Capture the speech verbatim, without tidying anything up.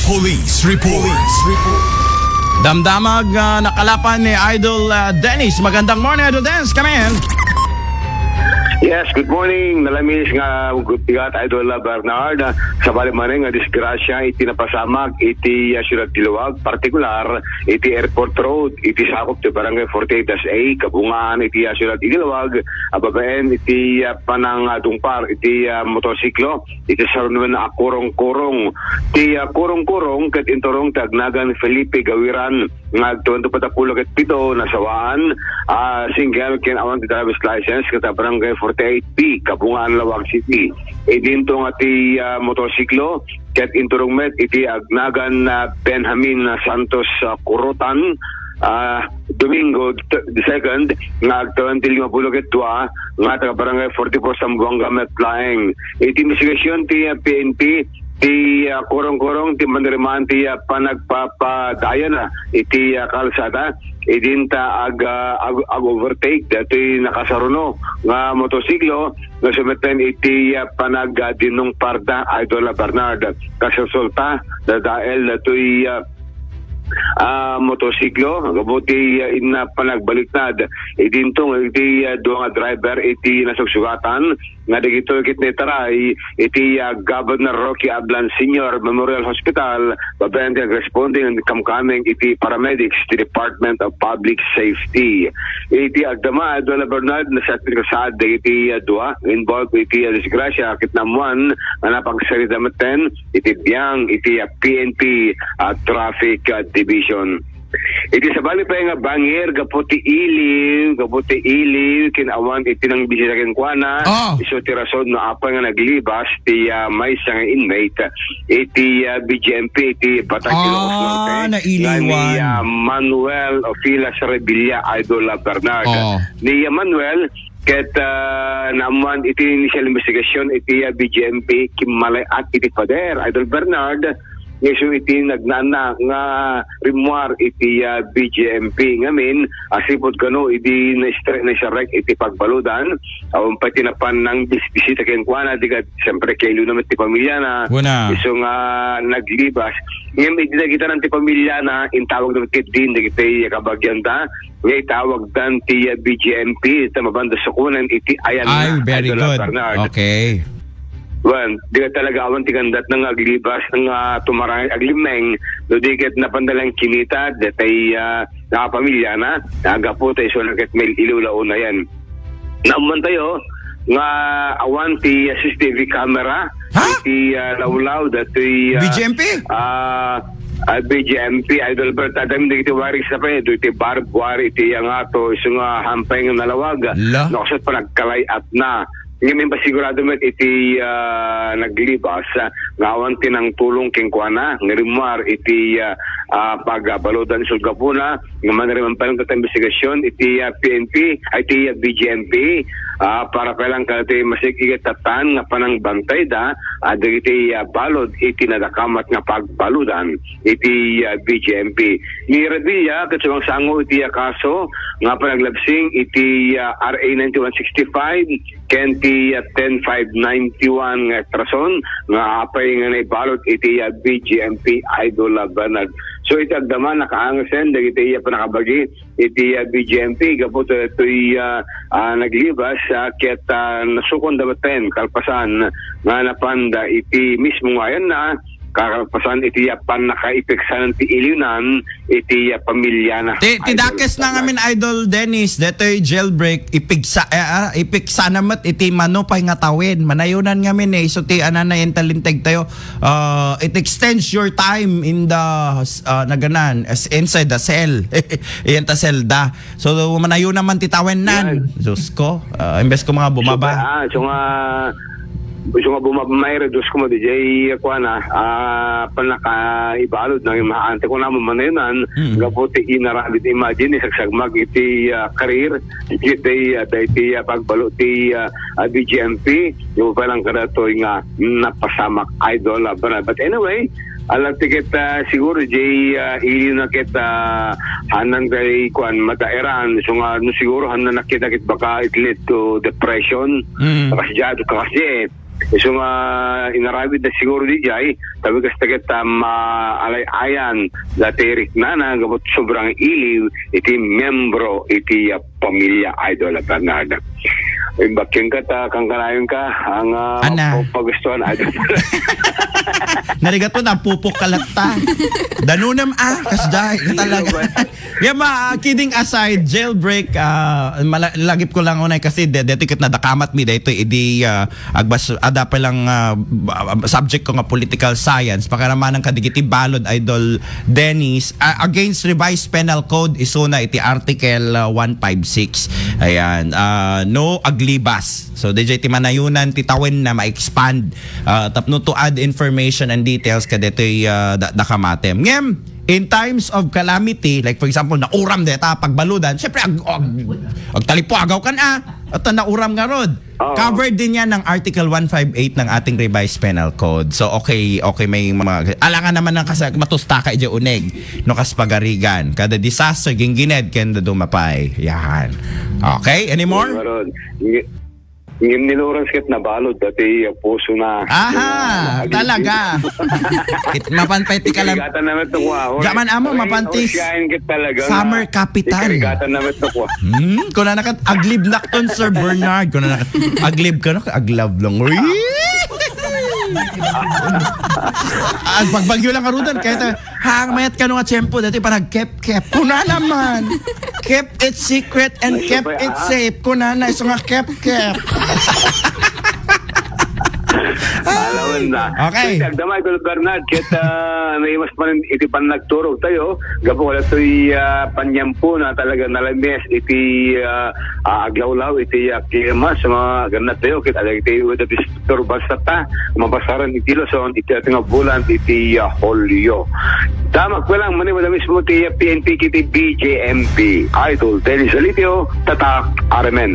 Police Report. Police Report. Damdamag, ah, nakalapan ni Idol, ah, Dennis. Magandang morning, Idol Dennis. Come in. Yes, good morning. Nalamis nga good bigat, Idol, ah, Bernard. Ah, sabali manen nga disgrasya iti napasamak iti, ah, Ciudad Diluag, partikular iti Airport Road, iti sakup ti Barangay forty-eight dash A, kabungaan iti, ah, Ciudad Diluag, a babaen iti, ah, panangadungpar iti, ah, motorsiklo. Iti saruno a kurong-kurong. Ti, ah, kurong-kurong ket inturong ti agnagan Felipe Gawiran nga agtuan ti patappulo ket pito, nasawaan, ah, single ken awan ti driver's license ket a Barangay forty-eight B, Kabungaan, Laoag City. Idinto nga ti, ah, motorsiklo ket inturong met iti agnagan, ah, Benjamin, ah, Santos, ah, Kurutan, ah, Domingo the second, nga agtawen ti lima pulo ket dua, nga taga Barangay forty-four Zamboanga met laeng. Iti investigasyon ti, ah, P N P, ti, ah, kurong-kurong ti manirimaan ti, ah, panagpapadayana iti, ah, kalsada. Idinta ag, ah, ag, ag-overtake datoy nakasaruno nga motorsiklo, nga sumetten iti, ah, panagdinungparda, Idol Bernard. Kas resulta, nadael datoy, ah, ah, motorsiklo, gapu ti, ah, inna panagbaliknad. Idinto nga iti, ah, dua nga driver iti nasugsugatan nga dagitoy ket naitaray iti, ah, Governor Rocky Ablan Senior Memorial Hospital, babaen ti nagresponding and kamkameng iti paramedics ti Department of Public Safety. Iti agdama, Idol Bernard, nasakit kasaad dagiti, ah, dua nga involved iti, ah, disgrasya ket naammuan nga napagsarita metten iti biang iti, ah, P N P, ah, Traffic, ah, Division. Iti sabali pay nga bangir gapu ti iliw, gapu ti iliw, ken awan iti nangbisita kenkuana, Oh. isu ti rason no apay nga naglibas ti, ah, maysa nga inmate iti, ah, B G M P iti Batang Ilocos Ah, Norte, nga ni, nailiwan. ah, Manuel Ofilas Revilla, Idol, ah, Bernard. Oh. Ni, ah, Manuel, ket, ah, naammuan iti initial investigation iti, ah, B G M P, kimmalay-at iti pader, Idol Bernard, nga isu iti nagnaanna nga rimmuar iti, ah, B G M P. Ngamin, asipud kano idi naistre-, naisarrek iti pagbaludan, awan pay ti napan nangbisbisita kenkuana, di ket, siyempre, kailiwna met ti pamilyana. Kuna. Isu nga naglibas. Ngem idi nakitanan ti pamilyana, intawagda met ketdi dagiti kabagianta, nga itawagdan ti, ah, B G M P, ta mabanda sukonen iti ayanna, Ay, very Idol good. Bernard. Okay. Wen, di ka talaga awan ti kandatna nga aglibas nga tumarang aglimmeng, no di ket napanda lang kinita, detay, ah, nakapamilyana, nagapu ta isu na ket may iliw la unayen. Naammuan tayo nga awan ti C C T V camera, Ha? ti, ah, lawlaw, datoy, ah, B G M P? ah, ah, B G M P, Idol Bert, adda dagiti wiring sa pay, do iti barbed wire, iti angato, isu nga hampay nga nalawag. La? No, kasat panagkalay-at na. Ngem impasigurado met iti, ah, naglibas, ah, nga awan ti nangtulong kenkuana, nga rimmuar iti, ah, ah, pagbaludan isut' gapuna, nga maniriman pa lang ket investigasyon iti, ah, P N P, ay, iti, ah, B G M P, ah, para pa lang kadagiti masig-igat tatan nga panangbantayda, ah, dagiti, ah, balud iti nadakamat nga pagbaludan iti, ah, B G M P. Ni Revilla ket sumangsango iti, ah, kaso nga panaglabsing iti, ah, R A ninety-one sixty-five ken ti, ah, ten five ninety-one nga ekstrason nga apay nga naibalud iti, ah, B G M P, Idol, ah, Bernard. So, iti agdama, nakaangasen dagiti, ah, pannakabagi iti, ah, B G M P gapu daytoy, ah, ah, naglibas, ah, ket, ah, nasukon da metten kalpasan nga napanda iti mismo nga ayanna, kalpasan iti, ah, pannakaipiksanan ti iliwnan iti, ah, pamilyana. Ti, ti Idol dakes na Bernard. Ngamin, Idol Dennis, detoy jailbreak, ipigsa-, eh, ah, ipiksana met iti mano pay nga tawen. Manayonan ngamin, eh. So, ti anana, intalinteg tayo, ah, it extends your time in the, ah, naganan, as inside the cell. Iyan ta selda. So, manayonan man ti tawennan. Yan. Diyos ko, ah, imbes ko nga bumaba. So, ah, so nga, so nga bumaba, may reduce ko mo, D J, kuan, ah, ah, panakaibalud na yung maante ko naman manayonan, Mm. gapu ti inaramid, imagine, isagsagmag iti, ah, career, iti, ah, daydi, ah, pagbalo ti, ah, ah, B G M P, yung pa lang kada toy nga napasamak, Idol, ah, Bernard. But anyway, ala ti ket, ah, siguro, Jay, ah, iliw na ket, ah, hanan kay kuan, madaeran. So nga, no, siguro, hanan nakita ket baka it lead to depression. Mm. Kasi dyan, kasi, eh. So nga, inaramid na siguro di Jay, Sabi kasta ket, ah, maalay-ayan dati riknana gapu sobrang iliw iti membro iti, ah, pamilya, Idol Bernard. Imbakyan ka ta, kangkanayon ka, ang, ah, Ana. Pagustuhan, Idol. Narigat mo, napupok ka latta. Danunam, ah, kasjay, talaga. Yeah, ma, ah, kidding aside, jailbreak, ah, mala-, lagip ko lang unay kasi de-, detoy ket nadakamat mi daytoy idi, ah, agbas-, adda pay lang, ah, subject ko nga political science, pakirammanan kadagiti balod, Idol Dennis, ah, against revised penal code, isuna iti article, ah, one five six. Ayan, ah, no aglibas. So, D J, ti manayunan ti tawenna ma-expand, ah, tapno to add information and details kadetoy, ah, da-, dakamatem. Ngem, in times of calamity, like for example, nauram deta pagbaludan, syempre, ag-, ag-, agtalipuagaw kan, ah, at nauram ngarud. Oo. Covered din yan ng Article one five eight ng ating Revised Penal Code. So, okay, okay, may mga, alangan naman ng kas-, matusta ka, ije uneg, no, kas pagarigan. Kada disaster, ginggined, kenda dumapay. Yan. Okay, anymore? Meron. Ngem ni Lawrence ket nabalod dati pusona. Aha, talaga. It mapan pay ti kalam-, Ikarigatan na met ko, ah. Jaman amo, mapan ti siyaen ket talaga summer capital. Ikarigatan na met ko. Hmm, kunana ket, "Aglib nakton, Sir Bernard." Kunana ket, "Aglib ka na, aglab lang." Uy! Agpagbagyo lang karudan, kaya ta-, hang mayat kano nga tiyempo, dati parang kep-kep. Kunana man. Keep it secret and keep it safe. Kunana, isu nga kep-kep. Alawen na. Okay. Ket agdama, Idol Bernard, ket, ah, naimas man iti pannagturog tayo, gapu kadatoy, ah, panyampo na talaga nalames iti, ah, ah, aglawlaw, iti, ah, klima, sa mga ganat tayo, ket adda iti weather disturbance ta, mapasaran iti Luzon, iti ating nga bulan, iti, ah, Hulyo. Damak ko lang, manimula mismo ti, ah, P N P, iti B J M P. Idol Dennis Alitio, Tatak R M N.